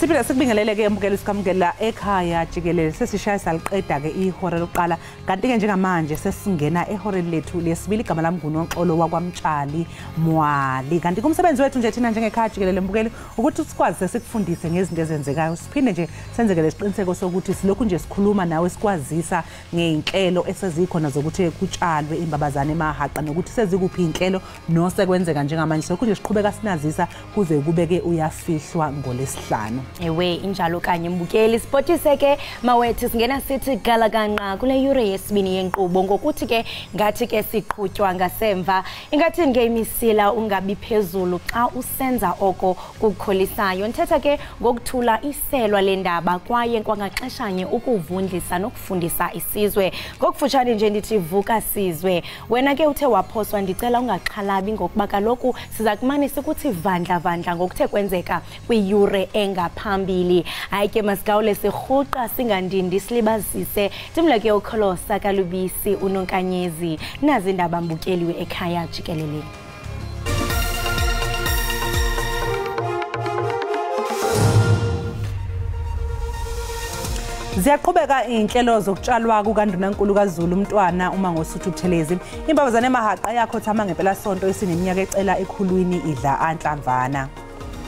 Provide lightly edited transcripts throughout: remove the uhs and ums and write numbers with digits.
Siphinde sikubingelele-ke mbukeli, sikamukela ekhaya jikelele. Sesishaya saliqeda-ke ihora lokuqala, kanti-ke njengamanje sesingena ehoreni lethu lesibili. Igama lami nguNoxolo wakwaMtshali Mwali. Kanti kumsebenzi wethu nje thina njengekhaya jikelele mbukeli ukuthi sikwazi sesikufundise ngezinto ezenzekayo, siphinde nje senzeke lesiqiniseko sokuthi silokhu nje sikhuluma nawe, sikwazisa ngey'nhlelo esezikhona zokuthi kutshalwe imbabazane emahaqa nokuthi sezikuphi iy'nhlelo nosekwenzeka njengamanje. Silokhu nje siqhubeka sinazisa kuze kubeke uyafihlwa ngolesihlanu. Ewe, injalo kanye mbukeli. Sipotise ke mawethu, singena sithi galakanqa kule yure yesibini yenkqubo ngokuthi ke ngathi ke siqhutywa ngasemva. Ingathini ke imisila ungabi phezulu xa usenza oko kukholisayo. Ndithetha ke ngokuthula iselwa lendaba kwaye kwangaxeshanye ukuvundlisa nokufundisa isizwe. Ngokufutshane nje ndithi vuka sizwe. Wena ke uthe waphoswa, ndicela ungaxhalabi ngokuba kaloku siza kumane sikuthi vandla vandla ngokuthe kwenzeka kwiyure engaphambili. Hayi ke masigawule sirhuqa singandindi silibazise. Ndimleke ukholosa kaLubisi uNonkanyezi. Nazi indaba mbukeliwe ekhaya jikelele. Ziyaqhubeka iy'nhlelo zokutshalwa kukaNdunankulu kaZulu umntwana uMangosuthu Buthelezi. Imbabazane emahaqa yakhothama ngempelasonto esineminyaka ecela ekhulwini idla anhlamvana.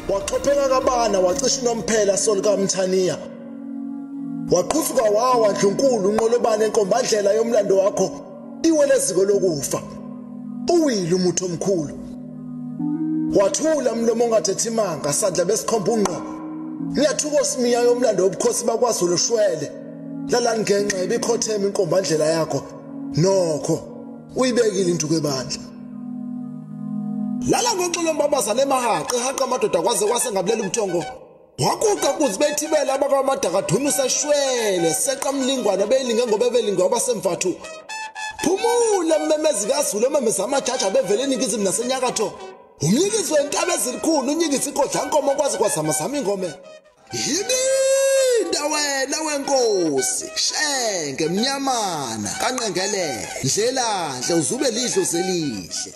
Waxhopheka kabana wacisha unomphela solukaMthaniya. Waqhufuka wawa Ndlunkulu unqolobane enkombandlela yomlando wakho iwele eziko lokufa. Uwile umuthi omkhulu. Wathula umlomo ongathethi imanga sandla besikhomba unqo. Ngiyathuka osimiya yomlando wobukhosi bakwaZulu shwele. Lalani ngenxa ibikhothema inkombandlela yakho. Nokho uyibekile induku ebandla. Lala ngoxolo mbabazane emahaqa ehaqa amadoda kwaze kwasengabulela ubuthongo. Wakuqa kuzibethibela abakwamadakadunu seshwele seqa mlingwana beyilinge ngoba belinge abasemvathu. Phumula mmemezi kaZulu ememeza amajaji abevele eningizimu nasenyakatho. Umnyikisi wentaba ezilikhulu unyikisa ikodla nkomo kwaze kwazama zama ingome. Yibinda wena wenkosi shenge mnyamana kanqengele ndlelanhle uzube lidlo zelihle.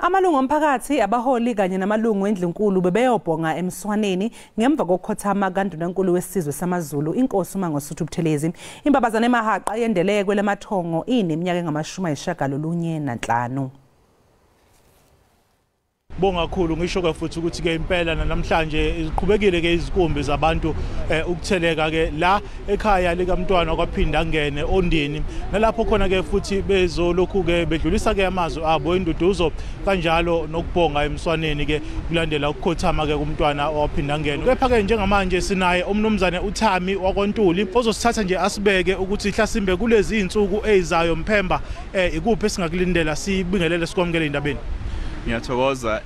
Amalungu omphakathi, abaholi kanye namalungu endlunkulu bebeyobhonga emswaneni ngemva kokukhothama kaNdunankulu wesizwe samaZulu inkosi uMangosuthu Buthelezi. Imbabazane emahaqa yendele kwelamathongo ineminyaka engama-95. Bonga kakhulu, ngisho ke futhi ukuthi ke impela namhlanje iqhubekile ke izikumbi zabantu ukutheleka ke la ekhaya likaMntwana kwaphinda ngene ondini, nalapho khona ke futhi bezolokhu ke bedlulisa ke amazwi abo induduzo kanjalo nokubonga emswaneni ke kulandela ukukhothama ke kumntwana owaphinda ngene. Kepha ke njengamanje sinaye umnumzane uThami wakwaNtuli ozosithatha nje asibeke ukuthi hlasimbe kulezi insuku ezizayo Mphemba ikuphi esingakulindela. Sibingelele sikwamukele indabeni. Ngiyathokoza.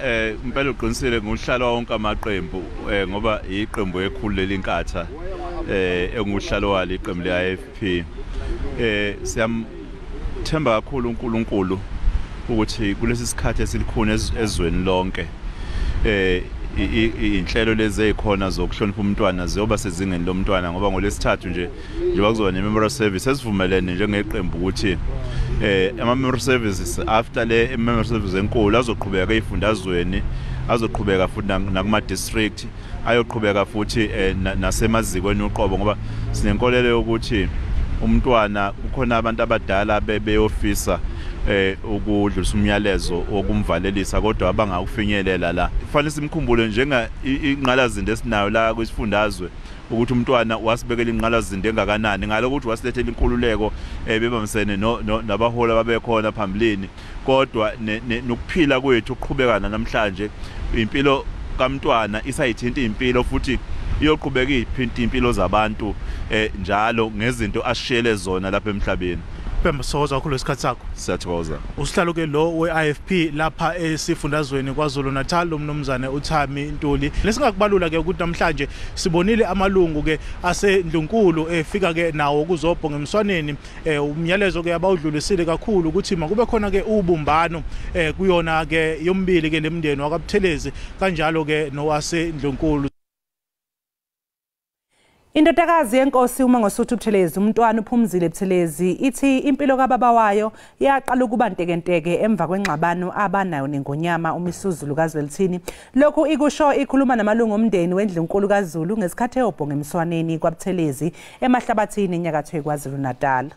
Impela uqinisile nguhlalo wonke amaqembu ngoba iqembu ekhulu lelinkatha enguhlalo walo iqembu le-IFP. Siyamthemba kakhulu uNkulunkulu ukuthi kulesi sikhathi esilikhuni ezweni lonke inhlelo lezi ezikhona zokuhlonipha umntwana ziyoba sezingeni lomntwana, ngoba ngolesithathu nje njengoba kuzoba ne-memorial service esivumelene njengeqembu ukuthi ama-memorial services after le memorial service enkulu azoqhubeka ey'fundazweni, azoqhubeka futhi nakuma-district, ayoqhubeka futhi nasemazikweni uqobo, ngoba sinenkolelo yokuthi umntwana kukhona abantu abadala beyofisa ukudlulisa umyalezo wokumvalelisa kodwa abangakufinyelela la. Kufanele simkhumbule njenga inqalazinda esinayo la kwisifundazwe ukuthi umntwana wasibekela inqalazinda engakanani ngalokuthi wasilethela inkululeko bebambisene nabaholi ababekhona phambilini, kodwa nokuphila kwethu ukuqhubekana namhlanje impilo kamntwana isayithinta impilo futhi iyoqhubeka iphinta impilo zabantu njalo ngezinto ashiyele zona lapha emhlabeni. Sithokoza kakhulu isikhathi sakho. Siyathokoza. Usihlalo ke lo we-IFP lapha esifundazweni KwaZulu Natal umnumzane uThami Ntuli. Lesingakubalula ke ukuthi namhlanje sibonile amalungu ke asendlunkulu efika ke nawo kuzobhonga emswaneni. Umyalezo ke abawudlulisile kakhulu ukuthi makube khona ke ubumbano kuyona ke yombili ke lemndeni wakwaButhelezi kanjalo ke nowasendlunkulu. Indodakazi yenkosi uMangosuthu Buthelezi, umntwana uPhumzile Buthelezi, ithi impilo kababa wayo yaqala ukuba ntekenteke emva kwengxabano abanayo nengonyama uMisuzulu kaZwelithini. Lokhu ikusho ikhuluma namalungu omndeni wendlunkulu kaZulu ngesikhathi eyobhonga emswaneni kwaButhelezi eMahlabathini enyakatho yeKwaZulu Natal.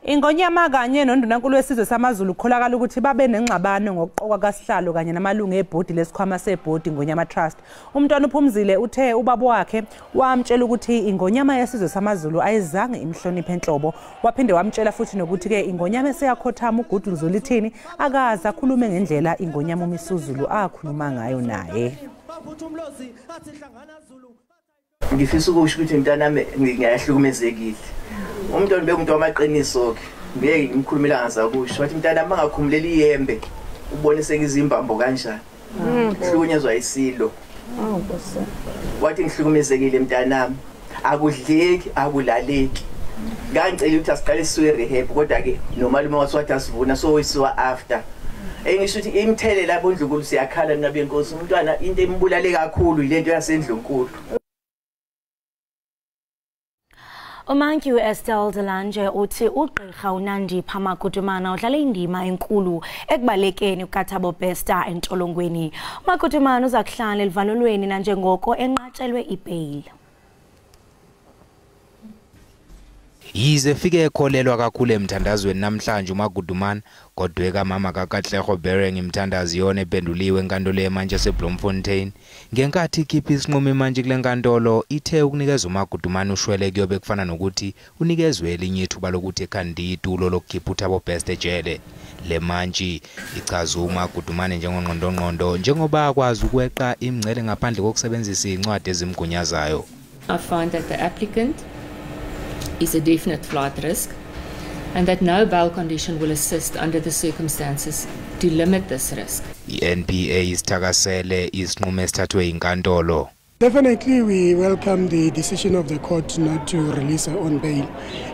Ingonyama kanye nondunankulu wesizwe samaZulu kukholakala ukuthi babe nengxabano ngokuqokwa kaSihlalo kanye namalungu ebhodi lesikhwama sebhodi Ingonyama Trust. Umntwana uPhumzile uthe ubaba wakhe wamtshela ukuthi ingonyama yesizwe samaZulu ayizange imhloniphe enhlobo. Waphinde wamtshela futhi nokuthi-ke ingonyama eseyakhothama uGoodwill Zwelithini akaze akhulume ngendlela ingonyama uMisuzulu akhuluma ngayo naye. Ngifisa ukusho ukuthi mntanami ngiyahlukumezekile. Umntwana bekumuntu wamaqiniso ke, ngeke ngimkhulumela ngazakusho. Wathi mntanami bangakhumulela iyembe ubone sekuzimbambo kanjani. Hlukunyezwa isilo. Wathi ngihlukumezekile mntanami, akudleki, akulaleki. Ngangicela ukuthi asiqale siwe rehab kodwa ke nomalume wathi asivuna so isiwa after. Engisho ukuthi imithelela bondlunkulu siyakhala nabenkosi umntwana into embulale kakhulu ilento yasendlunkulu. Umantyi Estelle Delange uthi ugqirha uNandipha Magudumana udlale indima enkulu ekubalekeni kukaThabo Bester entolongweni. uMagudumana uza kuhlala eluvalelweni nanjengoko enqatshelwe ibheyili. Yize efike ekholelwa kakhulu emthandazweni namhlanje uMagudumana, kodwa kamama kaKatlego Bereng imthandazo yona ephenduliwe enkantolo yemantshi yaseBloemfontein. Ngenkathi ikhipha isinqumo imantshi kule nkantolo ithe ukunikeza uMagudumana ushwele kuyobe kufana nokuthi unikezwe elinye ithuba lokuthi ekhande itulo lokukhipha uThabo Bester ejele. Le mantshi ichaza uMagudumane njengongqondongqondo njengoba akwazi ukweqa imingcele ngaphandle kokusebenzisa izincwadi ezimgunyazayo. I find that the applicant is a definite flight risk and that no bail condition will assist under the circumstances to limit this risk. I-NPA isithakasele isinqumo esithathwe inkantolo. Definitely we welcome the decision of the court not to release her on bail.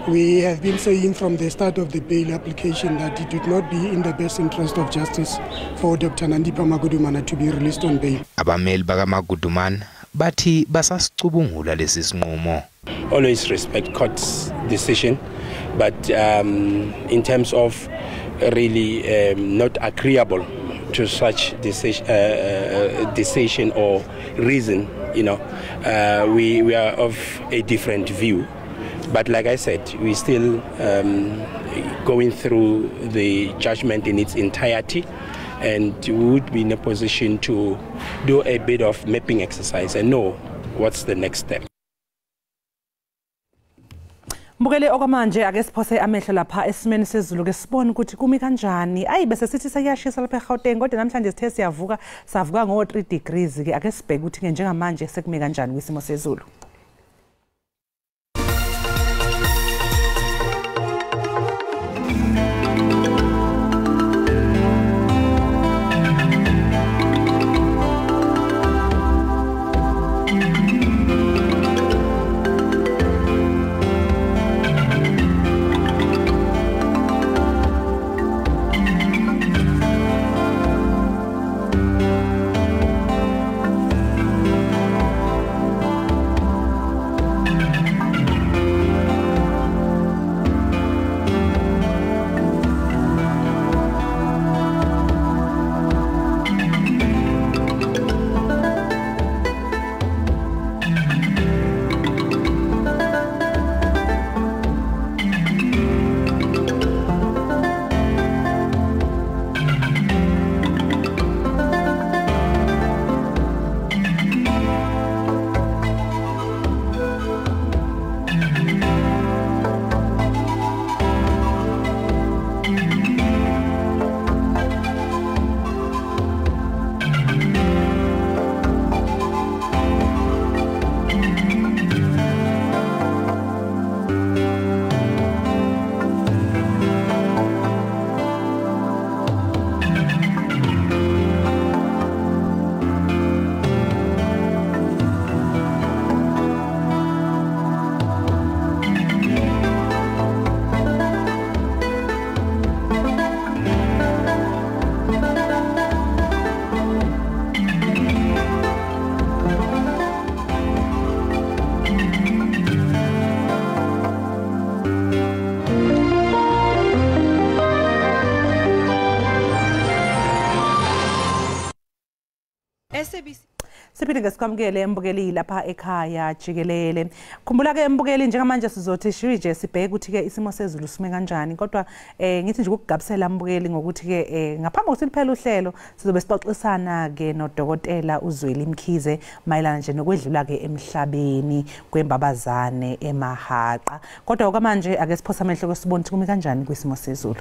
We have been saying from the start of the bail application that it would not be in the best interest of justice for Dr. Nandipha Magudumana to be released on bail. Abameli bakaMagudumana bathi basasicubungula lesi sinqumo. Always respect court's decision, but in terms of really not agreeable to such decision or reason, you know, we are of a different view. But like I said, we're still going through the judgment in its entirety, and we would be in a position to do a bit of mapping exercise and know what's the next step. Mbukele okwamanje ake siphose amehlo lapha esimeni sezulu ke sibone ukuthi kumi kanjani. Ayi bese sithi seyashisa lapha eGauteng kodwa namhlanje sithe siyavuka savuka ngo 3 degrees ke ake sibheke ukuthi ke njengamanje sekumi kanjani kwisimo sezulu. Siphinde sikwamukele embukeli lapha ekhaya jikelele. Khumbula ke embukeli njengamanje sizothi shije sibheke ukuthi ke isimo sezulu sime kanjani, kodwa ngithi nje ukugabisela mbukeli ngokuthi ke ngaphambi kokuthi liphele uhlelo sizobe sixoxisana ke nodokotela uZweli Mkhize mayelana nje nokwedlula ke emhlabeni kwembabazane emahaqa. Kodwa okwamanje ake siphose amehlo kwesibone ukuthi kumi kanjani kwisimo sezulu.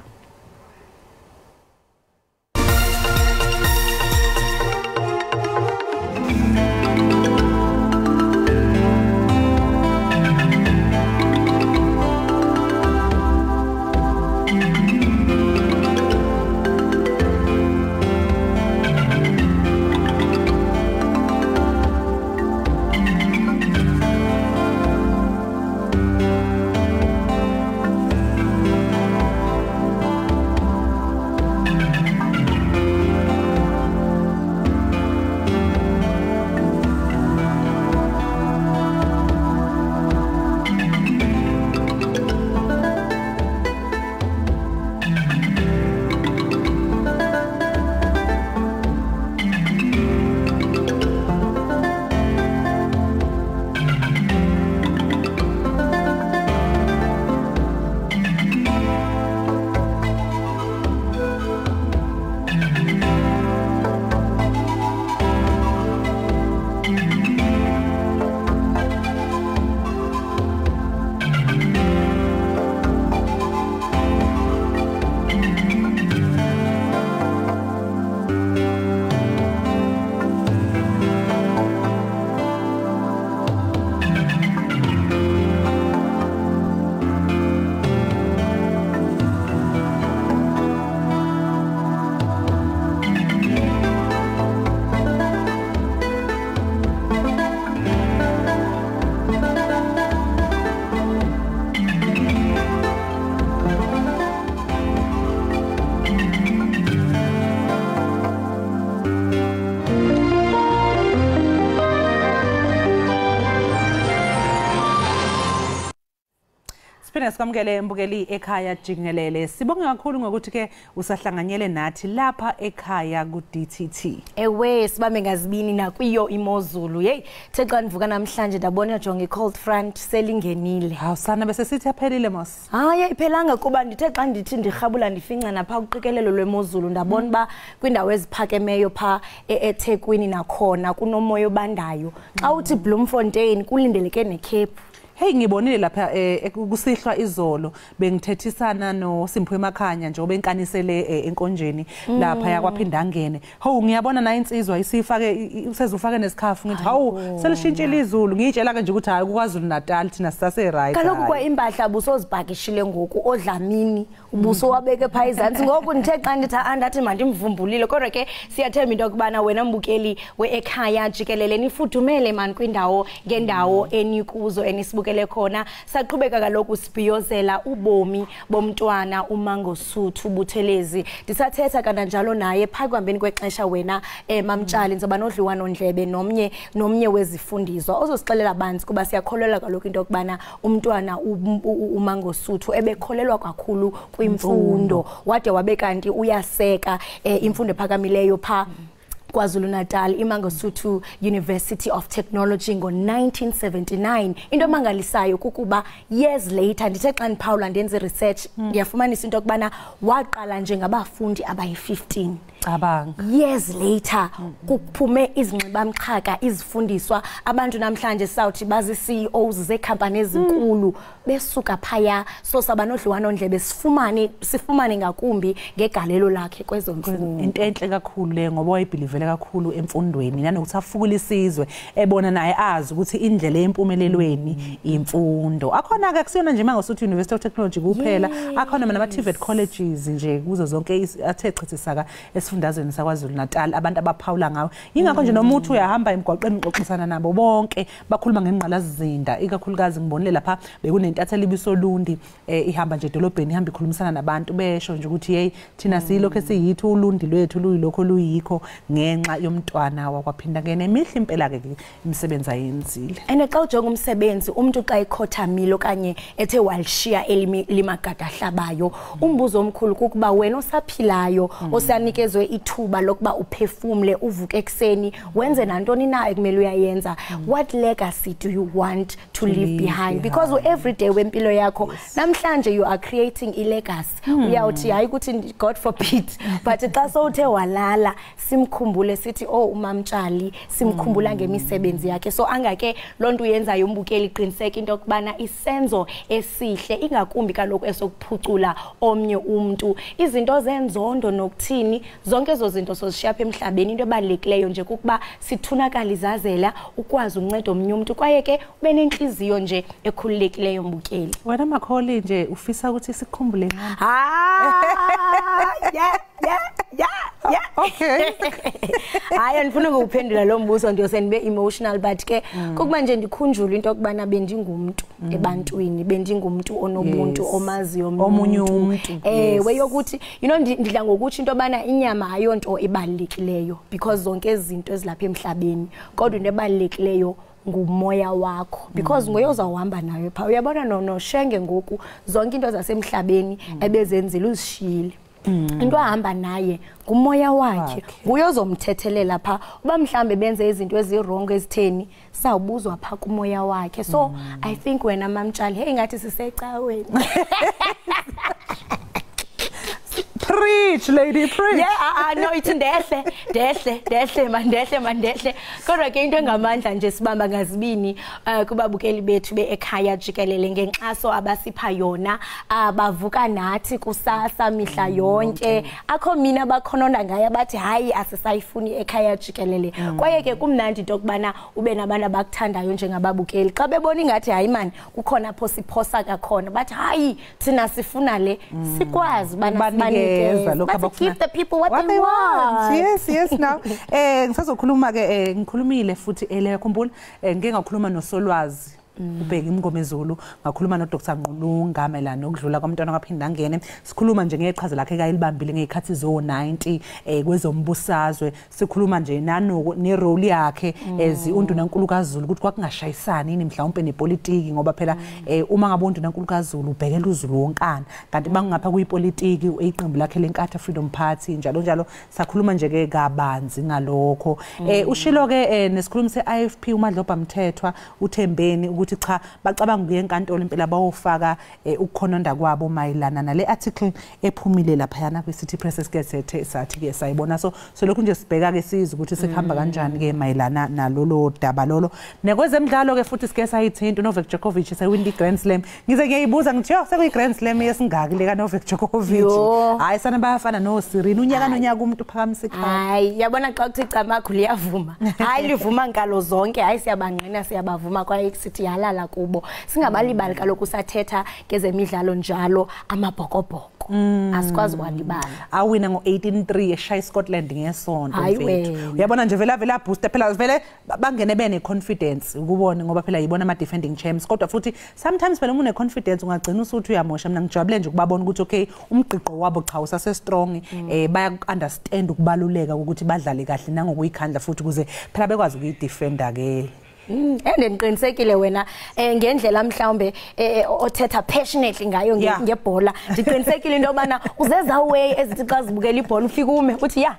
Sikwamukele embukeli ekhaya jikelele. Sibonge kakhulu ngokuthi ke usahlanganyele nathi lapha ekhaya ku DTT. Ewe sibambe ngazibini nakwiyo imozulu. Hey, the xa ndivuka namhlanje ndabona jonge cold front selingenile. Hawu sana bese sithi aphelile mos. Hayi ayiphelanga kuba ndithe xa ndithi ndirhabula ndifinca napha kuqikelelo lwemozulu ndabona ba kwindawo eziphakemeyo pha eThekwini nakhona kunomoya obandayo. Xa uthi Bloemfontein kulindeleke nekhephu. Hey, ngibonile lapha kusihlwa izolo bengithethisana no Simphiwe Makhanya njengoba enkanisele enkonjeni lapha yakwaPhindangene. Hawu ngiyabona na insizwa isifake usezufake nesikhafu ngithi hawu selishintshile izulu, ngiyitshela ke nje ukuthi hayi kuKwaZulu Natal thina sisase right. Kaloku kwa impahla busozibhakishile ngoku odlamini ubuso wabeke pha izantsi ngoku ndithe xa ndithi andathi mandimvumbulile, kodwa ke siyathemba into yokubana wena mbukeli we-ekhaya jikelele nifudumele mani kwindawo ngendawo enikuzo enisibuke khona. Saqhubeka kaloku sibhiyozela ubomi bomntwana uMangosuthu Buthelezi. Ndisathetha kananjalo naye phaa kuhambeni kwexesha wena Mamtshali ndizoba nodliwano-ndlebe nomnye wezifundiswa ozosixelela banzi kuba siyakholelwa kaloku into yokubana umntwana uMangosuthu ebekholelwa kakhulu kwimfundo, wade wabe kanti uyaseka imfundo ephakamileyo phaa KwaZulu Natal, iMangosuthu University of Technology ngo-1979. Into emangalisayo kukuba years later ndithe xa ndiphawula ndenze research ndiyafumanisa into yokubana waqala njengabafundi abayi-15. Cabanga. Years later kuphume izinxibamxhaka izifundiswa abantu namhlanje sawuthi bazi-CEOs zeekhampani ezinkulu besuka phaya. So saba nodliwano-ndlebe sifumane ngakumbi ngegalelo lakhe kwezomfundo. Into enhle kakhulu le ngoba wayebhilivele kakhulu emfundweni nanokuthi afukule isizwe ebona naye azi ukuthi indlela yempumelelweni imfundo. Akhona ke kusiyona nje Mangosuthu University of Technology kuphela, akhona nama TVET colleges nje kuzo zonke athe chithisaka esifundazweni sakwaZulu Natal abantu abaphawula ngawo. Yingakho nje noma uthi uyahamba emgwaqeni uxoxisana nabo bonke bakhuluma ngengqalasizinda, ikakhulukazi ngibonile lapha bekunentatheli ibisolundi ihamba nje edolobheni ihamba ikhulumisana nabantu besho nje ukuthi hey thina siyilokho esiyithi ulundi lwethu luyilokho luyikho ngenxa yomntwana wakwaPhindangene. Emihle impela ke imisebenzi ayenzile. And xa ujonga umsebenzi umuntu xa ekhothamile okanye ethe walishiya elimagada ahlabayo, umbuzo omkhulu kukuba wena osaphilayo osanikeza unikezwe ithuba lokuba uphefumle, uvuke ekuseni, wenze nantoni na ekumele uyayenza. What legacy do you want to leave behind? Because every day wempilo yakho namhlanje you are creating a legacy. Uyawuthi hayi ukuthi God forbid, but xa sowuthe walala simkhumbule sithi oh uMamtshali, simkhumbula ngemisebenzi yakhe. So angake lonto uyenzayo umbukeli, qiniseka into yokubana isenzo esihle, ingakumbi kaloku esokuphucula omnye umntu, izinto zenzondo nokuthini, zonke ezo zinto sozishiya apha emhlabeni. Into ebalulekileyo nje kukuba sithunakala izazela, ukwazi unceda omnye umntu, kwaye ke ube nentliziyo nje ekhululekileyo mbukeli. Wena Makholi nje ufisa ukuthi sikukhumbule ngani? Yeah. Okay. Hayi, andifuna ukuphendula lo mbuzo, ndiyose ndibe emotional, but ke kukuba nje ndikhunjulwe into yokubana bendingumntu ebantwini, bendingumntu onobuntu, omaziyo omunye umuntu. Ewe, yokuthi you know ndidla ngokutsho into yobana inyama ayonto ebalulekileyo, because zonke izinto ezilapha emhlabeni, kodwa into ebalulekileyo ngumoya wakho, because nguye ozawuhamba nayo phaa. Uyabona noShenge ngoku zonke into zasemhlabeni ebezenzile uzishiyile. Into ahamba naye ngumoya wakhe, nguye ozomthethelela phaa. Uba mhlambe benze izinto ezi-wrong ezitheni, sawubuzwa phaa kumoya wakhe. So I think wena Mamtshali, hey, ngathi sisecaweni. Preach, lady, preach. Yeah, no, ithi ndehle, ndehle, ndehle, mandehle, mandehle. Kodwa ke into engamandla nje sibamba ngazibini kubabukeli bethu be-ekhaya jikelele ngenxaso abasipha yona, bavuka nathi kusasa mihla yonke. Akho mina bakhononda ngaye bathi hayi asisayifuni ekhaya jikelele. Kwaye ke kumnandi into yokubana ube nabantu abakuthandayo njengababukeli. Xa bebona ingathi hayi man kukhona apho siphosa kakhona, bathi hayi thina sifuna le, sikwazi ubana sibanike. But give the people what they want. Yes, yes. Now ngisazokhuluma ke, ngikhulumile futhi elekhumbula ngike ngakhuluma noSolwazi uBheki Mngomezulu, ngakhuluma noDr Ngqulunga mayelana nokudlula komntwana kwaPhinda Ngene. Sikhuluma nje ngeqhaza lakhe kayilibambile ngezikhathi zo-90 kwezombusazwe, sikhuluma nje nanoko nerole yakhe as uNdunankulu kaZulu, ukuthi kwakungashayisani yini mhlawumbe nepolitiki, ngoba phela uma ngabe uNdunankulu kaZulu ubhekela uZulu wonkana, kanti bangapha kuyipolitiki iqembu lakhe leNkatha Freedom Party njalo njalo. Sakhuluma nje ke kabanzi ngalokho. Ushilo ke nesikhulumi se-IFP uMadlobha Mthethwa uThembeni ukuthi cha bacabanga ukuya enkantolo impela bawofaka ukukhononda kwabo mayelana nale article ephumile laphayana kwi-City Press esike sathi ke sayibona. So lokhu nje sibheka ke sizwe ukuthi sekuhamba kanjani ke mayelana nalolo daba lolo. Nekwezemidlalo ke futhi sike sayithinta uNovak Djokovic sewin i-Grand Slam. Ngize ngiyayibuza ngithi yo sekuyi-Grand Slam yesingaki le kaNovak Djokovic? Hayi sana bayafana noSirena, unyaka nonyaka umuntu uphakamisa ikhanda. Hayi yabona xa kuthi icamakhu liyavuma, hayi livuma nkalo zonke, hayi siyabangqina siyabavuma kwaye sithi yalala kubo. Singabalibali kaloku sathetha ngezemidlalo njalo, amabhokobhoko asikwazi ukwalibala. Awina ngo-18-3 eshaya iScotland ngesonto mfethu. Uyabona nje vele vele booster phela vele bangene bene confidence ukubona, ngoba phela yibona ama defending champs. Kodwa futhi sometimes phela uma une confidence ungagcina usuthi uyamosha. Mina ngijabule nje ukubabona ukuthi okay umgqiqo wabo cha usase strong, baya understand ukubaluleka ukuthi badlale kahle nangokuyikhandla futhi ukuze phela bekwazi ukuyidefender ke. Ende ndiqinisekile wena ngendlela mhlawumbe othetha passionately ngayo ngebhola, ndiqinisekile into yobana uzeza way ezithi xa zibukela ibhola ufike ume uthi ya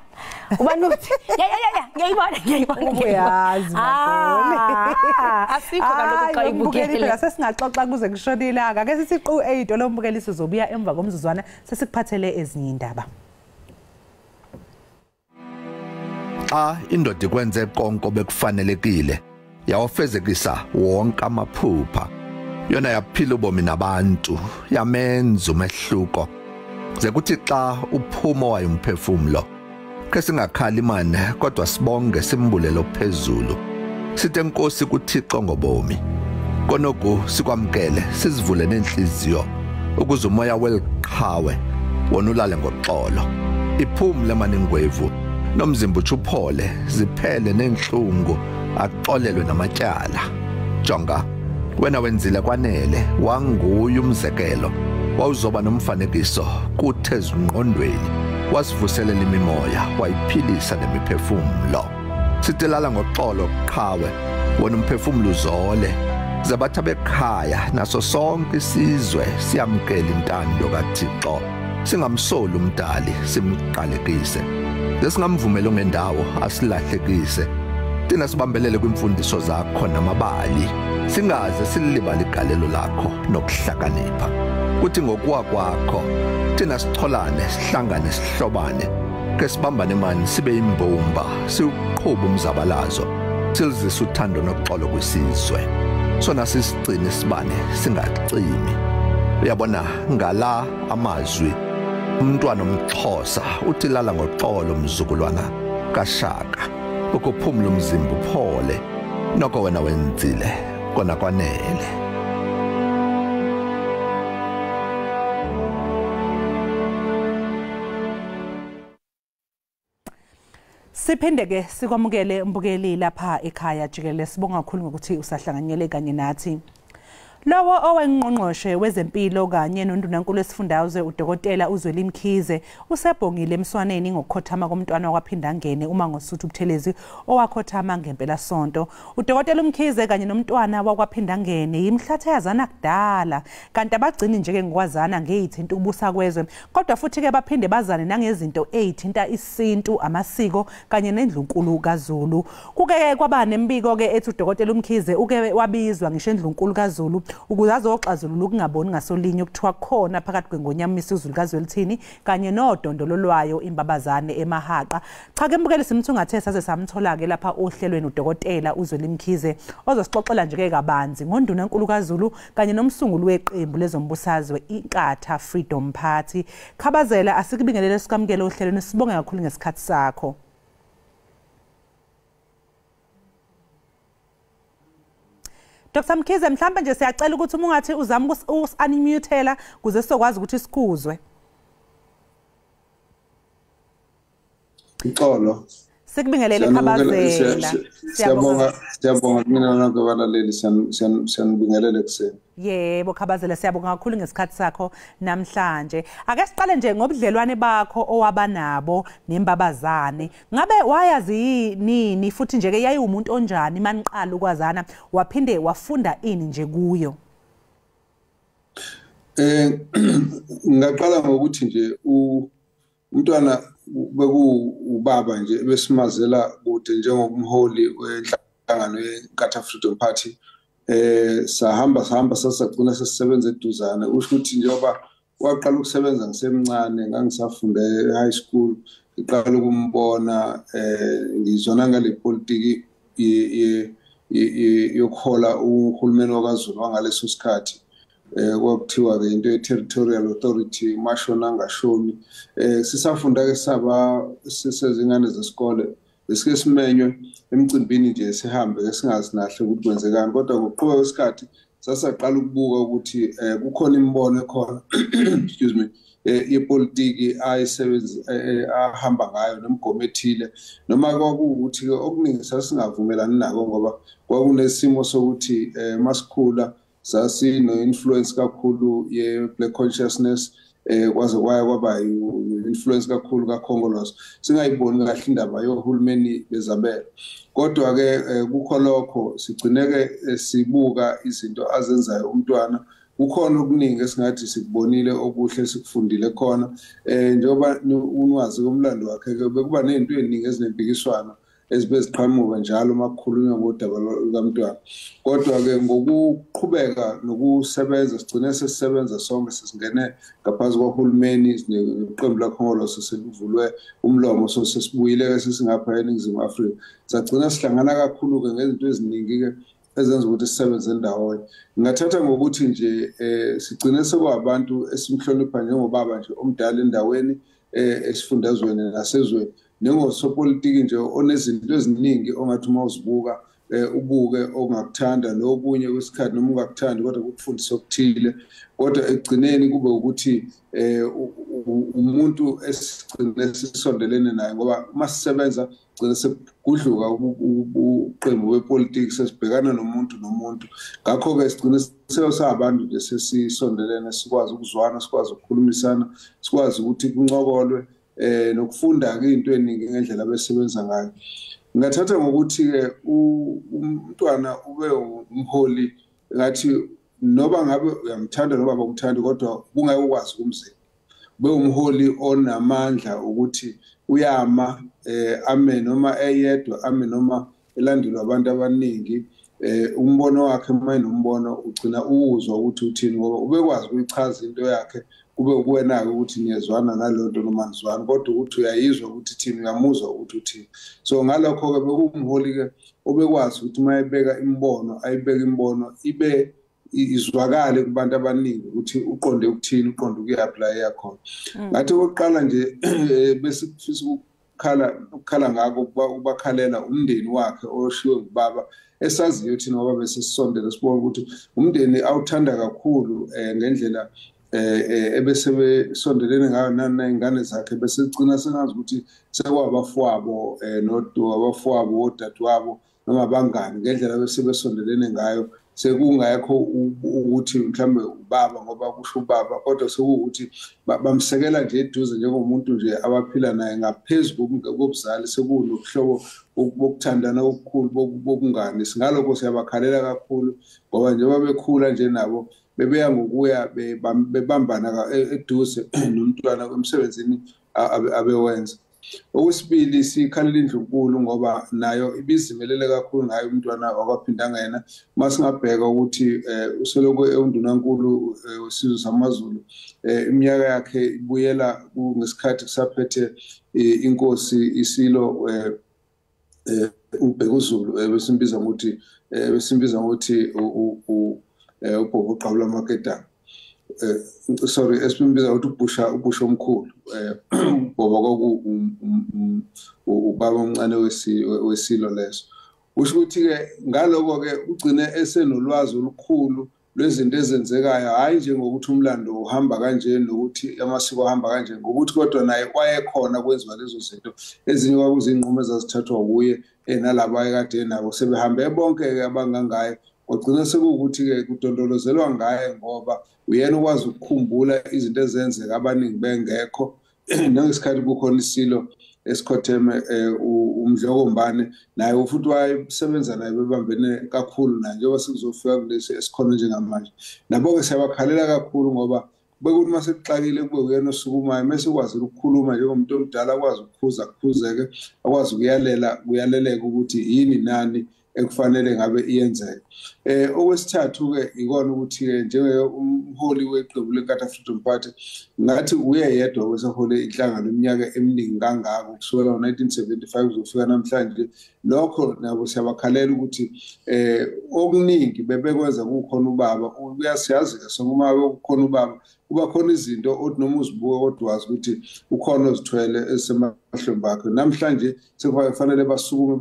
ubani uthi ya ya ya ngiyayibona ngiyayibona. Uyazi asikho kaloku xa ibukele phela sesingaxoxa kuze kushone ilanga. Ake sithi qu 8 lombukeli sizobuya emva komzuzwana sesikuphathele ezinye indaba. Xa indoda ikwenze konke bekufanelekile, yawafezekisa wonke amaphupha, yona yaphila ubomi nabantu, yamenza umehluko. Ze kuthi xa uphuma wayo umphefumlo, ke singakhali mane kodwa sibonge simbulelo phezulu, sithi enkosi kuThixo ngobomi. Konoku sikwamkele sizivule nenhliziyo ukuze umoya weliqhawe wona ulale ngoxolo, iphumle maningwevu nomzimba utshuphole, ziphele nenhlungu, axolelwe namatyala. Jonga wena wenzile kwanele, wanguye umzekelo, wawuzoba nomfanekiso kuthe ezingqondweni, wasivuselela imimoya, wayiphilisa nemiphefumlo. Sithi lala ngoxolo qhawe, wona umphefumlo uzole, zabatha bekhaya naso sonke isizwe siyamkela intando kaThixo, singamsoli umdali simqalekise. Lesingamvumeli ongendawo asilahlekise. Thina sibambelele kwimfundiso zakho namabali, singaze silibale igalelo lakho nokuhlakanipha. Kuthi ngokuwa kwakho thina sicholane, sihlangane, sihlobane, ke sibambane mani sibe imbumba, siwuqhuba umzabalazo, silizise uthando noxolo kwisizwe. Sona sisigcine sibane singacimi. Uyabona ngala amazwi umntwana omXhosa uthi lala ngoxolo mzukulwana kaShaka, ukuphumula umzimba uphole, noko wena wenzile kona kwanele. Siphinde ke sikwamukele mbukeli lapha ekhaya jikelele. Sibonga kakhulu ngokuthi usahlanganyele kanye nathi. Lowo owengqongqoshe wezempilo kanye nondunankulu wesifundazwe uDokotela uZweli Mkhize usebhongile emswaneni ngokukhothama komntwana wakwaPhindangene uMangosuthu Buthelezi owakhothama ngempela sonto. uDokotela uMkhize kanye nomntwana wakwaPhindangene yimhlatha yazana kudala, kanti abagcini nje ke ngokwazana ngeyithinta ukubusa kwezwe, kodwa futhi ke baphinde bazane nangezinto ezithinta isintu, amasiko kanye nendlunkulu kaZulu. Kuke kwaba nembiko ke ethi uDokotela uMkhize uke wabizwa ngisho endlunkulu kaZulu ukuze azoxazulula ukungaboni ngasolinye okuthiwa khona phakathi kwengonyama iSizulu kaZwelithini kanye nodondolo lwayo imbabazane emahaqa. Cha ke mbukeli, simthungathe saze samthola ke lapha ohlelweni uDokotela uZweli Mkhize ozosixoxela nje ke kabanzi ngondunankulu kaZulu kanye nomsunguli weqembu lezombusazwe iNkatha Freedom Party. Khabazela, asikubingelele sikamukele ohlelweni, sibonge kakhulu ngesikhathi sakho. Dr. Mkhize, mhlawumbe nje siyacela ukuthi uma ungathi uzama usi-unmutela kuze sizokwazi ukuthi sikuzwe. Ixolo. Sikubingelele Khabazela. Siyabonga, siyabonga mina nonke abalaleli, siyanibingelela ekuseni. Yebo Khabazela, siyabonga kakhulu ngesikhathi sakho namhlanje. Ake siqale nje ngobudlelwane bakho owabanabo nembabazane. Ngabe wayazi nini futhi nje ke yayiwumuntu onjani maniqala ukwazana, waphinde wafunda ini nje kuyo? Ngaqala ngokuthi nje umntwana beku ubaba nje besimazela kude njengomholi wenhlangano yeNkatha Freedom Party. Sahamba sasagcina sesisebenza eduzane. Usho ukuthi njengoba waqala ukusebenza ngisemncane, ngangisafunda e-high school, ngiqala ukumbona ngizona ngale politiki yokuhola uhulumeni wakaZulu wangaleso sikhathi. Kwakuthiwa ke into ye-territorial authority, mashona angashoni. Sisafunda ke saba sisezingane zesikole, besike simenywe emcimbini nje sihambe ke singazi nahle ukuthi kwenzekani, kodwa ngokuqhubeka kwesikhathi sasaqala ukubuka ukuthi kukhona imibono ekhona excuse me yepolitiki ayisebenzi ahamba ngayo nemigomo ethile, noma kwakuwukuthi ke okuningi sasingavumelani nako ngoba kwakunesimo sokuthi masikhula sasino influence kakhulu ye black consciousness, kwaze kwaya kwaba influence kakhulu kaKhongolose, singayiboni kahle indaba yohulumeni bezabelo. Kodwa ke kukho lokho sigcineke sibuka izinto azenzayo umntwana, kukhona okuningi esingathi sikubonile okuhle sikufundile khona. Njengoba unwazi komlando wakhe ke bekuba nezinto eziningi ezinempikiswano ezibeziqhamuka njalo makukhulunywa ngodaba lukamntwana. Kodwa ke ngokuqhubeka nokusebenza sigcine sesisebenza sonke, sesingene ngaphansi kwahulumeni, neqembu laKhongolose selivulwe umlomo, so sesibuyile ke sesingapha eNingizimu Afrika. Sagcina sihlangana kakhulu ke ngezinto eziningi ke ezenza ukuthi sisebenze ndawonye. Ngingathatha ngokuthi nje sigcine sekwabantu esimhlonipha njengobaba nje omdala endaweni, esifundazweni nasezweni, nengosopolitiki nje onezinto eziningi ongathi uma uzibuka ubuke ongakuthanda nokunye kwesikhathi noma ungakuthandi, kodwa kukufundisa okuthile. Kodwa ekugcineni kube ukuthi umuntu esigcine sisondelene naye, ngoba uma sisebenza gcine sekudluka uqembu wepolitiki, sesibhekana nomuntu nomuntu. Ngakho-ke sigcine sesabantu nje sesisondelene, sikwazi ukuzwana, sikwazi ukukhulumisana, sikwazi ukuthi kuncokolwe, nokufunda ke into eningi ngendlela abesebenza ngayo. Ngingathatha ngokuthi ke umntwana ube umholi, ngathi noba ngabe uyamthanda noba awumthandi, kodwa kungeke ukwazi ukumzima. Bewumholi onamandla ukuthi uyama ame noma eyedwa, ame noma elandelwa abantu abaningi. Umbono wakhe uma enombono ugcina uwuzwa ukuthi uthini, ngoba ubekwazi ukuyichaza into yakhe, kube kuwena-ke ukuthi niyezwana nalonto noma nizwana, kodwa ukuthi uyayizwa ukuthi thini, uyamuzwa ukuthi uthini. So ngalokho-ke bekuwumholi-ke obekwazi ukuthi uma ebeka imibono, ayibeke imibono ibe izwakale kubantu abaningi ukuthi uqonde ukuthini, uqonde ukuyaphi la eyakhona. Ngathi okokuqala nje besifisa ukukhala ngako ukubakhalela umndeni wakhe oshiwe ngubaba, esaziyo thina ngoba besisondele sibona ukuthi umndeni awuthanda kakhulu ngendlela ebese besondelene ngayo ney'ngane zakhe, bese gcina sengazi ukuthi sekwabafowabo nabafowabo odadewabo noma abangani, ngendlela bese besondelene ngayo sekungekho ukuthi mhlambe ubaba ngoba kusho ubaba, kodwa sekuwukuthi bamsekela nje eduze njengomuntu nje abaphila naye ngaphezu kobuzali, sekunobuhlobo bokuthandana okukhulu bobungani. Singalokho siyabakhalela kakhulu ngoba njengoba bekhula nje nabo bebeya ngokuya bebambana eduze nomntwana emsebenzini abewenza. Okwesibili, sikhalela indlunkulu ngoba nayo ibizimelele kakhulu ngayo umntwana wakwaPhindangene. Uma singabheka ukuthi usoloko ewundunankulu wesizwe samaZulu, iminyaka yakhe ibuyela ngesikhathi kusaphethe inkosi isilo uBhekuzulu, besimbiza ngokuthi ubhobo uqabula amaketanga, sorry, esimbiza ukuthi ubusha omkhulu, ubhobo kwaku ubaba omncane wesilo leso. Kusho ukuthi-ke ngaloko-ke ugcine esenolwazi olukhulu lwezinto ezenzekayo, hhayi nje ngokuthi umlando uhamba kanje nokuthi amasiko ahamba kanje, ngokuthi kodwa naye wayekhona kwenziwa lezo zinto. Ezinye kwakuzinqumo ezazithathwa kuye nalabo ayekade nabo, sebehambe bonke-ke abangangaye, kwagcina sekuwukuthi-ke kudondolozelwa ngaye ngoba uyena ukwazi ukukhumbula izinto ezenzeka abaningi bengekho. Nangesikhathi kukhona isilo esikhotheme uMdlokombane, naye futhi wayesebenza naye bebambene kakhulu naye njengoba sekuzofika kulesi esikhona njengamanje. Nabo-ke siyabakhalela kakhulu ngoba bekuthi uma sekuxakile kube uyena osukumayo, mese ukwazile ukukhuluma njengomuntu omdala, akwazi ukukhuza kukhuzeke, akwazi ukuyalela kuyaleleke ukuthi yini nani ekufanele ngabe iyenzeka. Okwesithathu-ke ikona ukuthi-ke njengomholi weqembu leNkatha Freedom Party, ngathi uye yedwa wesehole inhlangano iminyaka eminingi kangako kusukela ngo-1975 kuzofika namhlanje. Lokho nabo siyabakhalela ukuthi okuningi bebekwenza kukhona ubaba, uyasiyazi-ke sonke uma kukhona ubaba kuba khona izinto othi noma uzibuka kodwa wazi ukuthi ukhona ozithwele ezisemahlombe akhe. Namhlanje sekufanele basukume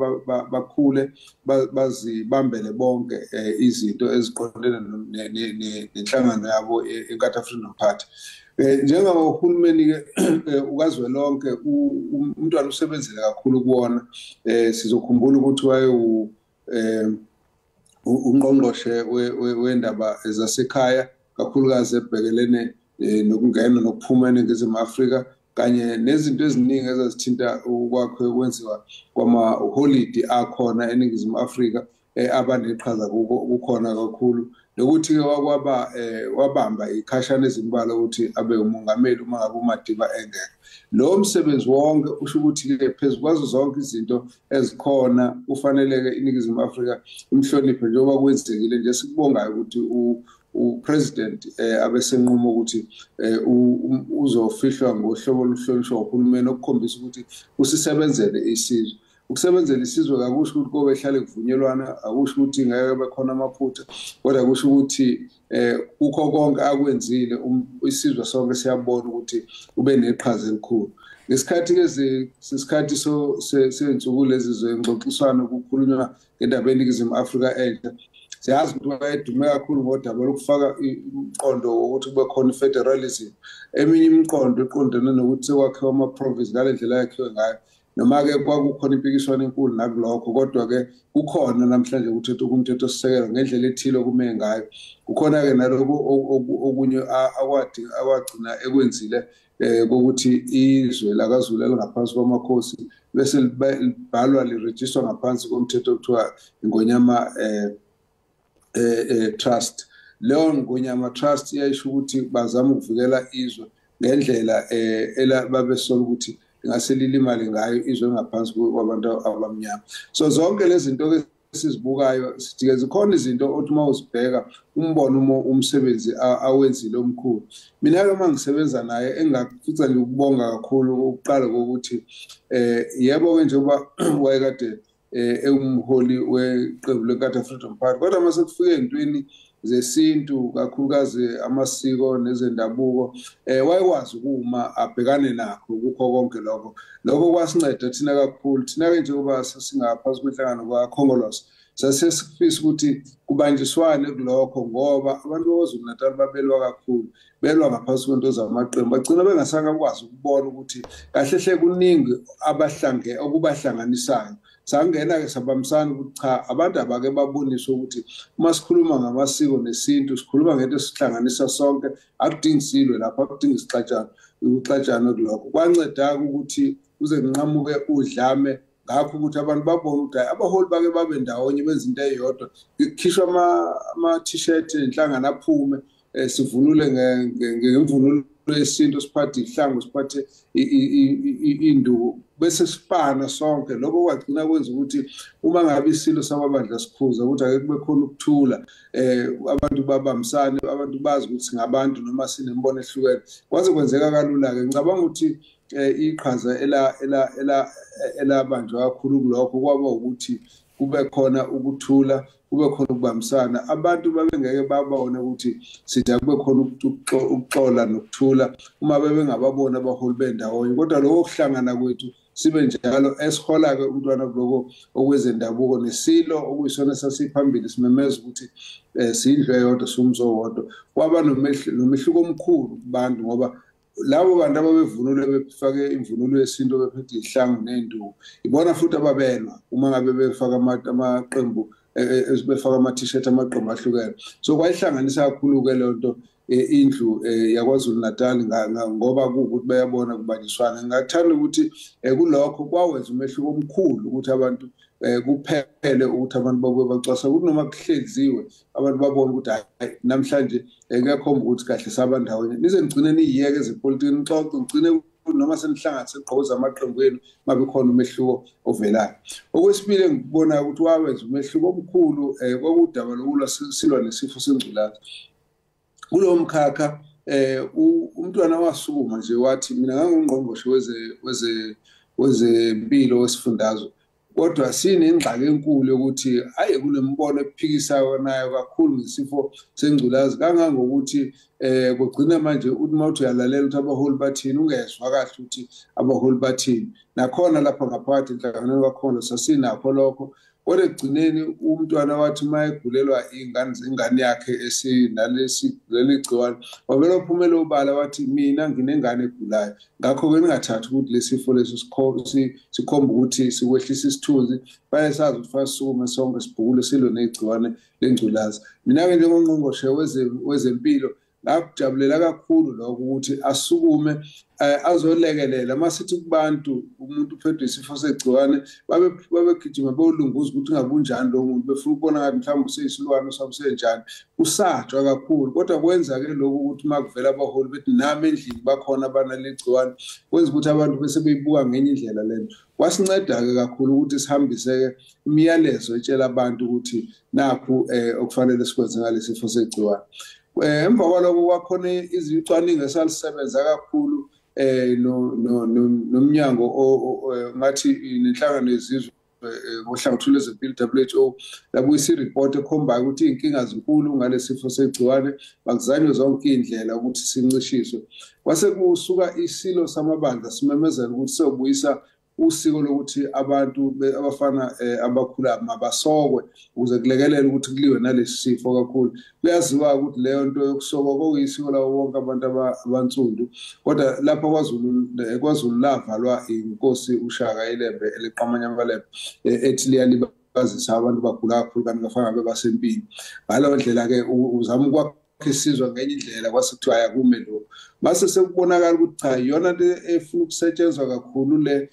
bakhule bazibambele bonke izinto eziqondene nenhlangano yabo iNkatha Freedom Party. Njengohulumeni-ke ukazwelonke umntwana usebenzele kakhulu kuwona. Sizokhumbula ukuthi waye ungqongqoshe wendaba zasekhaya, kakhulukazi ebhekelene nokungena nokuphuma eNingizimu Afrika, kanye nezinto eziningi ezazithinta ukwakhe kwenziwa kwamaholidi akhona eNingizimu Afrika, abaneqhaza kukhona kakhulu. Nokuthi-ke wakwaba wabamba ikhashana ezimbalwa ukuthi abe umongameli uma ngabe uMadiba engekho. Lo msebenzi wonke usho ukuthi-ke phezu kwazo zonke izinto ezikhona kufanele-ke iNingizimu Afrika imhloniphe njengoba kwenzekile nje. Sikubongayo ukuthi upresident abesenquma ukuthi uzofihlwa ngohlobo oluhlonishwa uhulumeni, okukhombisa ukuthi usisebenzele isizwe. Ukusebenzela isizwe akusho ukuthi kobe hlale kuvunyelwana, akusho ukuthi ngeke bekhona amaphutha, kodwa kusho ukuthi kukho konke akwenzile isizwe sonke siyabona ukuthi ube neqhaza elikhulu. Ngesikhathi-ke sesikhathi sey'nsuku lezi zengxoxiswano kukhulunywa ngendaba yeNingizimu Afrika entsha, siyazi ukuthi wayedume kakhulu ngodaba lokufaka umqondo wokuthi kube khona i-federalism. Eminye imiqondo iqondene nokuthi sekwakhiwa ama-province ngale ndlela yakhiwe ngayo, noma-ke kwakukhona impikiswano enkulu nakulokho, kodwa-ke kukhona namhlanje kumthethosisekelo ngendlela ethile okume ngayo. Kukhona-ke nalokhu okunye akwagcina ekwenzile kokuthi izwe lakaZulu elingaphansi kwamakhosi bese libhalwa lirejistwa ngaphansi komthetho okuthiwa Ingonyama Trust. Leyo Ngonyama Trust iyayisho ukuthi bazama ukuvikela izwe ngendlela babesola ukuthi ngase lilimale ngayo izwe ngaphansi kwabantu abamnyama. So zonke lezi zinto ke sizibukayo sithi zikhona izinto othi uma uzibheka umbono umsebenzi awenzile omkhulu. Mina ke mangisebenza naye engakufica nje ukubonga kakhulu ukuqala kokuthi yebo ke njengoba wayekade ewumholi weqembu leNkatha Freedom Party, kodwa mase kufike entweni zesintu kakhulukazi amasiko nezendabuko wayekwazi ukuma abhekane nakho kukho konke lokho. Lokho kwasinceda thina kakhulu. Thina ke njengoba sasingaphansi kwenhlangano kwaKhongolose sasesifisa ukuthi kubanjiswane kulokho, ngoba abantu baKwaZulu Natal babelwa kakhulu, belwa ngaphansi kwento zamaqembu, bagcina bengasakwazi ukubona ukuthi kahle hle kuningi abahlange okubahlanganisayo. Sangena ke sabambisana ukuthi cha, abantu abake baboniswe ukuthi uma sikhuluma ngamasiko nesintu sikhuluma ngento esihlanganisa sonke, akudingi silwe lapha, akudingi sixatshana ukuxatshana kulokho. Kwanceda ukuthi kuze kunqamuke udlame ngakho ukuthi abantu babone ukuthi abaholi bake babe ndawonye benza into eyodwa, kukhishwa ama t-shirt enhlangano aphume sivunule ngemvunulo yesintu, siphathe ihlangu, siphathe induku bese sifana sonke. Lokho kwagcina kwenza ukuthi uma ngabe isilo samabandla sikhuza ukuthi ake kube khona ukuthula, abantu babambisane, abantu bazi ukuthi singabantu noma sinembono ehlukene. Kwaze kwenzeka kalula ke. Ngicabanga ukuthi iqhaza elabanjwa kakhulu kulokho kwaba ukuthi kube khona ukuthula, kube khona ukubambisana. Abantu babengeke babone ukuthi sithi kube khona ukuxola nokuthula uma bebengababona abaholi bendawonye, kodwa lokho kuhlangana kwethu sibe njalo esihola ke umntwana kuloko okwezendabuko nesilo okuyisona sasiphambili simemeza ukuthi sindlu eyodwa sumzo wodwa. Kwaba nomehluko omkhulu kubantu, ngoba labo bantu ababevunule befake imvunulo yesintu bephethe ihlangu nenduku ibona futhi ababelwa uma ngabe befaka amaqembu befaka ama t-shirt amaqembu ahlukene. So kwayihlanganisa kakhulu ke lonto indlu yaKwaZulu Natal ngoba kuukuthi bayabona kubanjiswana. Ngingathanda ukuthi kulokho kwawenza umehluko omkhulu ukuthi abantu kuphele ukuthi abantu babuye bacwasa, ukuthi noma kuhleziwe abantu babone ukuthi hayi namhlanje kuyakhomba ukuthi kahle sabandawonye, nize nigcine niyiyeke ezepolitiki, nixoxe ngigcine noma senihlangana senigqoza amaqembu enu ngabe khona umehluko ovelayo. Okwesibili engikubonayo ukuthi wawenza umehluko omkhulu kwakudaba lokulwa silwa nesifo sengculaza. Kulowo mkhakha umntwana wasukuma nje wathi mina ngangungqongqoshe wezempilo wesifundazwe, kodwa sinengxaki enkulu yokuthi ayi kunembono ephikisayo nayo kakhulu ngesifo sengculazi, kangangokuthi kugcina manje uthi mawuthi uyalalela ukuthi abaholi bathini ungezwa kahle ukuthi abaholi bathini. Nakhona lapha ngaphakathi enhlanganweni kwakhona sasinakho lokho, kodwa ekugcineni umntwana wathi uma egulelwa ingane yakhe esinalesi leli gciwane wavele waphumela obala wathi mina nginengane egulayo, ngakho-ke ningathathi ukuthi lesifo leso sikhomba ukuthi sikwehlisa isithunzi, fanele sazi ukuthi fanele sisukume sonke sibhukule silwe negciwane lengculazi. Mina-ke njengongqongqoshe wezempilo ngakujabulela kakhulu lokho ukuthi asukume azolekelela. Masithi kubantu umuntu uphethwe isifo segciwane babegijima bewulunguza ukuthi ngabunjani lo muntu, befuna ukubona ngathi mhlawumbe useyisilwane usabusenjani, usatshwa kakhulu. Kodwa kwenza ke lokhu ukuthi uma kuvela abaholi bethi nami endlini bakhona abanaleli gciwane, kwenza ukuthi abantu bese beyibuka ngenye indlela lento. Kwasinceda-ke kakhulu ukuthi sihambise-ke imiyalezo etshela abantu ukuthi nakhu okufanele sikwenze ngalesi sifo segciwane. Emva kwaloko kwakhona izicwaningo esalisebenza kakhulu nomnyango ngathi nenhlangano yezizwe ngohlangothi lwezempilo WHO, labuyisa iripoti ekhombayo ukuthi iy'nkinga zinkulu ngalesifo segciwane, bakuzanywe zonke iy'ndlela ukuthi sincishiswe. Kwase kusuka isilo samabandla simemezela ukuthi siyobuyisa usiko lokuthi abantu abafana abakhula mabasokwe ukuze kulekelele ukuthi kuliwe nalesi sifo kakhulu. Kuyaziwa ukuthi leyo nto yokusokwa kwakuyisiko lawo wonke abantu abansundu, kodwa lapha kwaZulu lavalwa inkosi uShaka iLembe eliqamanya amaLembe ethi liyalibazisa abantu bagula kakhulu kanti bafana bebasempini. Ngaleyo ndlela-ke uzama ukwakha isizwe ngenye indlela, kwase kuthiwa ayakume lokho. Mase sekubonakala ukuthi cha, iyona nto efuna ukusetshenzwa kakhulu le.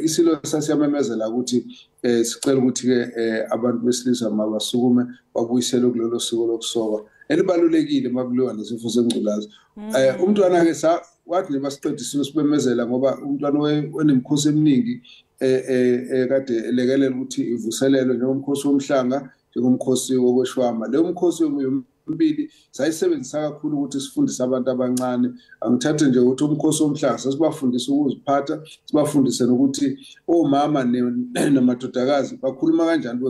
Isilo sasiyamemezela ukuthi sicela ukuthi-ke abantu besilisa mabasukume babuyiselwe kulolo siko lokusoka. elibalulekile makuliwa nesifo sengculazi. Umntwana ke wathi nje basiqeda isilo sibemezela ngoba umntwana onemikhosi eminingi kade elekelela ukuthi ivuselelwe njengomkhosi womhlanga, njengomkhosi wokweshwama. Leyo mkhosi yomibili sayisebenzisa kakhulu ukuthi sifundise abantu abancane. Angithathe nje ukuthi umkhosi womhlanga sasibafundisa ukuziphatha, sibafundise nokuthi omama namadodakazi bakhuluma kanjani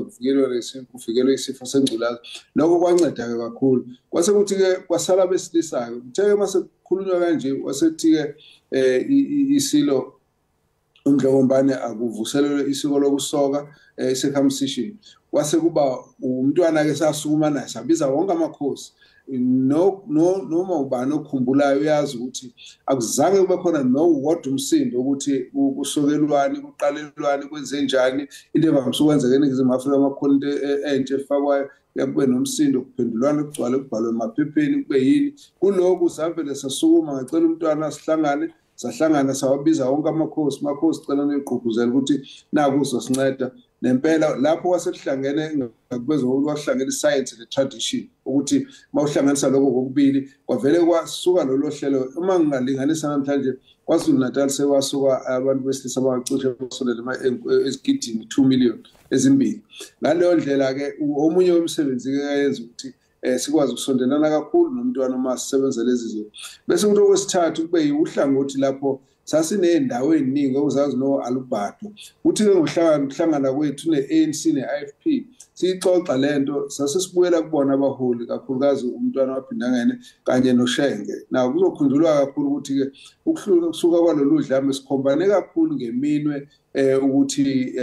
kuvikelwe isifo sengculazi. Lokho kwanceda-ke kakhulu. Kwase kuthi-ke kwasala besilisa-ke, kuthe-ke mase kukhulunywa kanje wasethi-ke isilo uMdlokombane akuvuselelwe isiko lokusoka, i-circumcision. Kwase kuba umntwana-ke sasukuma naye sabiza wonke amakhosi. Noma ubani okhumbulayo uyazi ukuthi akuzange kube khona nowodwa umsindo ukuthi kusokelwane, kuqalelwane, kwenze njani. Into evamise ukwenzeka eNingizimu Afrika amakhona into entsha efakwayo kube nomsindo, kuphendulwane, kugcwale, kubhalwe emaphepheni, kube yini. Kulokhu savele sasukuma, ngacela umntwana sihlangane, sahlangana sawabiza wonke amakhosi. Makhosi, cela niyigqugquzela ukuthi naku uzosinceda. Nempela lapho kwasekuhlangene ngakubeza ukuthi kwahlangene iscience ne-tradition, ukuthi mawuhlanganisa lokho kokubili kwavele kwasuka lolo hlelo. Uma ngingalinganisa namhlanje KwaZulu Natal sekwasuka abantu besilisa abacishe basondele ezigidini 2 million ezimbili. Ngaleyo ndlela-ke omunye wemisebenzi-ke kayenza ukuthi sikwazi ukusondelana kakhulu nomntwana uma sisebenza lezi zinto. Bese kuthi okwesithathu kube uhlangothi lapho sasiney'ndawo ey'ningi okuzazi no-Alubhado. Kuthi-ke ngokuhlangana kwethu ne-ANC ne-IFP siyixoxa lento, sasesibuyela kubona abaholi, kakhulukazi umntwana waphindangene kanye noShenge. Naw kuzokhunjulwa kakhulu ukuthi-ke ukusuka kwalolu dlame sikhombane kakhulu ngeminwe ukuthi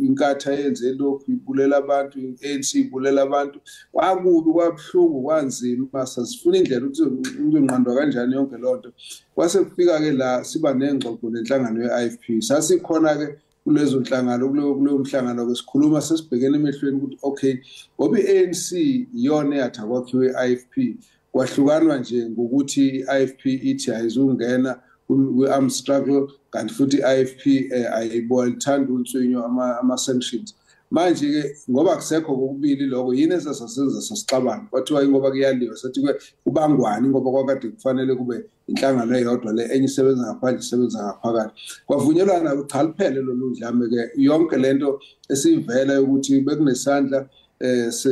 inkatha yenze lokhu, ibulela abantu, i-ANC ibulela abantu. Kwakubi, kwabuhlungu, kwanzima, sasifuna indlela ukuthi uzonqandwa kanjani yonke loo nto. Kwase kufika-ke la siba nengxoxo nenhlangano ye-IFP. Sasikhona-ke kulezo nhlangano, kuleyo mhlangano-ke sikhuluma sesibhekene emehlweni ukuthi okay, ngoba i-ANC iyona eyathi akwakhiwe i-IFP, kwahlukanwa nje ngokuthi i-IFP ithi ayizungena kwi-armed struggle, kanti futhi i-IFP ayithanda unswinyo ama-sanctions. Manje-ke ngoba kusekho kokubili lokho, yini esasenza sasixabana? Kwathiwa ingoba kuyaliwa, sathi kubangwani ngoba kwakade kufanele kube inhlangano eyodwa le, enye isebenza ngaphandle isebenza ngaphakathi. Kwavunyelwana cha liphele lolu dlame-ke. Yonke lento esivela ukuthi bekunesandla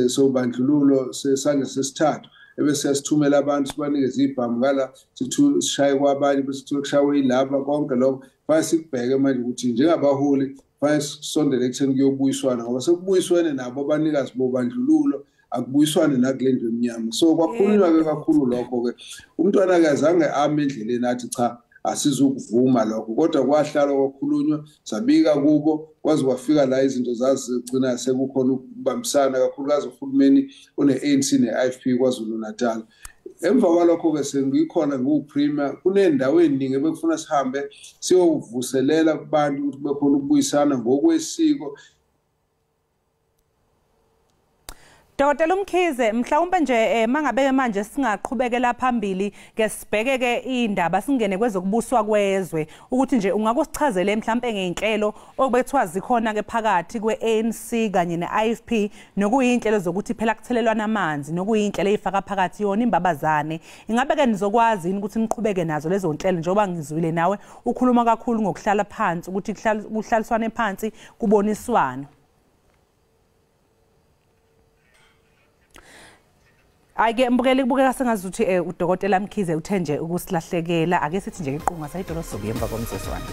sobandlululo, sesandla sesithathu ebese sithumela abantu sibanikeze ibhamu ngala, sishaye kwabanye bese kushawe yilaba, konke lokho fanele sikubheke manje ukuthi njengabaholi fanele sisondele ekutheni kuyobuyiswana, ngoba sekubuyiswene nabo abanikazi bobandlululo, akubuyiswane nakule ndlu emnyama. So kwakhulunywa-ke kakhulu lokho-ke. Umntwana-ke azange ame endleleni athi cha asizukuvuma lokho, kodwa kwahlala kwakhulunywa, sabika kubo, kwaze kwafika la izinto zazigcina sekukhona ukubambisana, kakhulukazi uhulumeni one-ANC ne-IFP KwaZulu Natal. Emva kwalokho-ke sengikhona ngiwupremier, kuney'ndawo ey'ningi ebekufuna sihambe siyovuselela kubantu ukuthi kube khona ukubuyisana ngokwesiko. Dr. Mkhize, mhlawumbe nje mangabe manje singaqhubekela phambili ke sibheke ke indaba singene kwezokubuswa kwezwe, ukuthi nje ungakusichazele mhlawumbe ngeinhlelo okubethiwa zikhona ke phakathi kwe-ANC kanye ne-IFP, nokuyinhlelo zokuthi phela kuthelelwana amanzi, nokuyinhlelo eyifaka phakathi yona imbabazane. Ingabe ke nizokwazi yini ukuthi niqhubeke nazo lezo nhlelo, njengoba ngizwile nawe ukhuluma kakhulu ngokuhlala phansi, ukuthi kuhlaliswane phansi kuboniswane? Ake mbukeli, kubukeka sengazuthi uDokotela Mkhize uthe nje ukusilahlekela. Ake sithi nje iqunga sayidolo sobuye emva komzuzwana.